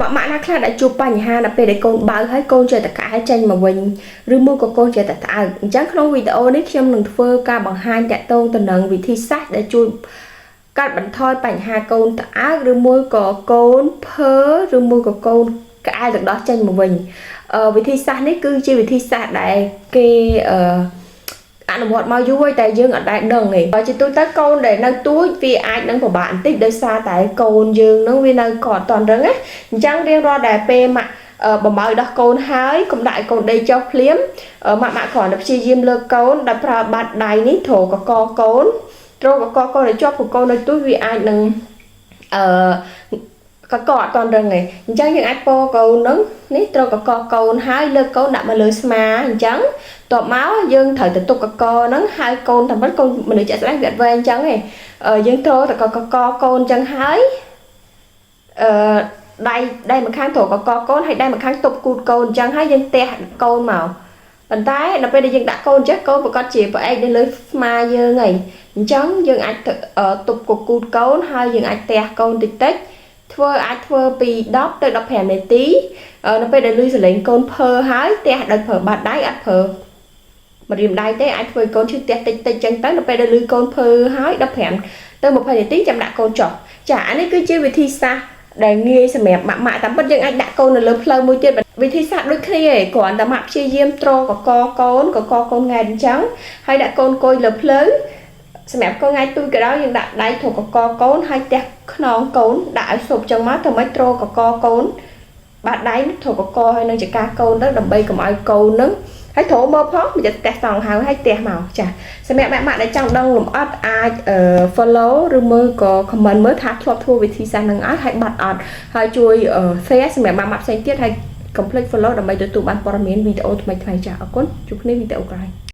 ម៉ាក់ម៉ាក់ណាខ្លះដែលជួបបញ្ហាដល់ពេលដែលកូនបើកហើយកូនចេះតែក្អែលចេញមកវិញឬមួយក៏កូនចេះតែត្អើកអញ្ចឹងក្នុងវីដេអូនេះខ្ញុំនឹងធ្វើការបង្ហាញតាក់ទងទៅនឹងវិធីសាស្ត្រដែលជួយកាត់បន្ថយបញ្ហាកូនត្អើកឬមួយក៏កូនភើឬមួយក៏កូនក្អែលទឹកដោះចេញមកវិញវិធីសាស្ត្រនេះគឺជាវិធីសាស្ត្រដែលគេអនុវត្តមកយូរហើយតែយើងអត់ដែលដឹងទេបើជាទូទៅកូនដែលនៅទូចវាអាចនឹងពិបាកបន្តិចដោយសារតែកូនយើងនឹងវានៅក៏អត់តន់រឹងណាអញ្ចឹងរៀងរាល់ដែលពេលម៉ាក់បំបៅដោះកូនហើយកុំដាក់ឲ្យកូនដេកចុះភ្លាមម៉ាក់ម៉ាក់គ្រាន់តែព្យាយាមលើកកូនដោយប្រើបាតដៃនេះទ្រកកកូនទ្រកកកូនឲ្យជាប់ព្រោះកូននៅទូចវាអាចនឹងអឺកកអត់តន់រឹងទេអញ្ចឹងយើងអាចពោកូននឹងនេះត្រូវកកកូនហើយលើកកូនដាក់មកលើស្មាអញ្ចឹងតបមកយើងត្រូវទៅទុកកកហ្នឹងហើយកូនតាមពិតកូនមនុស្សជាក់ស្ដែងវាអត់វែងអញ្ចឹងទេយើងត្រូវតែកកកកូនអញ្ចឹងហើយអឺដៃដៃមួយខាងត្រូវកកកូនហើយដៃមួយខាងទប់គូតកូនអញ្ចឹងហើយយើងទះកូនមកប៉ុន្តែដល់ពេលដែលយើងដាក់កូនចេះកូនប្រកាសជាផ្អែកនៅលើស្មាយើងហើយអញ្ចឹងយើងអាចទប់កគូតកូនហើយយើងអាចទះកូនតិចតិចធ្វើអាចធ្វើពី10ទៅ15នាទីនៅពេលដែលលឺសលេងកូនភើហើយទះដោយប្រើបាតដៃអត់ប្រើម្រាមដៃទេអាចធ្វើកូនឈឺទះតិចតិចចឹងទៅនៅពេលដែលលឺកូនភើហើយ15ទៅ20នាទីចាំដាក់កូនចុះចាអានេះគឺជាវិធីសាស្ត្រដែលងាយសម្រាប់ម៉ាក់ម៉ាក់តាមពិតយើងអាចដាក់កូននៅលើផ្លូវមួយទៀតវិធីសាស្ត្រដូចគ្នាឯងគ្រាន់តែម៉ាក់ព្យាយាមទ្រកកកូនកកកូនង៉ែតអញ្ចឹងហើយដាក់កូនកុយលើភ្លើងសម្រាប់កូនង៉ែតទូចក៏ដោយយើងដាក់ដៃទ្រកកកូនហើយទះខ្នងកូនដាក់ឲ្យស៊ប់ចឹងមកធ្វើម៉េចទ្រកកកូនបាតដៃទ្រកកហើយនឹងចកាកូនទៅដើម្បីកុំឲ្យកូននឹងហើយទ្រមកផងមិនចិត្តផ្ទះសងហើយហើយផ្ទះមកចាសម្រាប់ម៉ាក់ម៉ាក់ដែលចង់ដឹងលម្អិតអាច follow ឬមើលក៏ comment មើលថាធ្លាប់ធ្វើវិធីសាស្ត្រនឹងអត់ហើយបាត់អត់ហើយជួយ share សម្រាប់ម៉ាក់ម៉ាក់ផ្សេងទៀតហើយកុំភ្លេច follow ដើម្បីទទួលបានព័ត៌មានវីដេអូថ្មីៗចាអរគុណជួបគ្នាវីដេអូក្រោយ។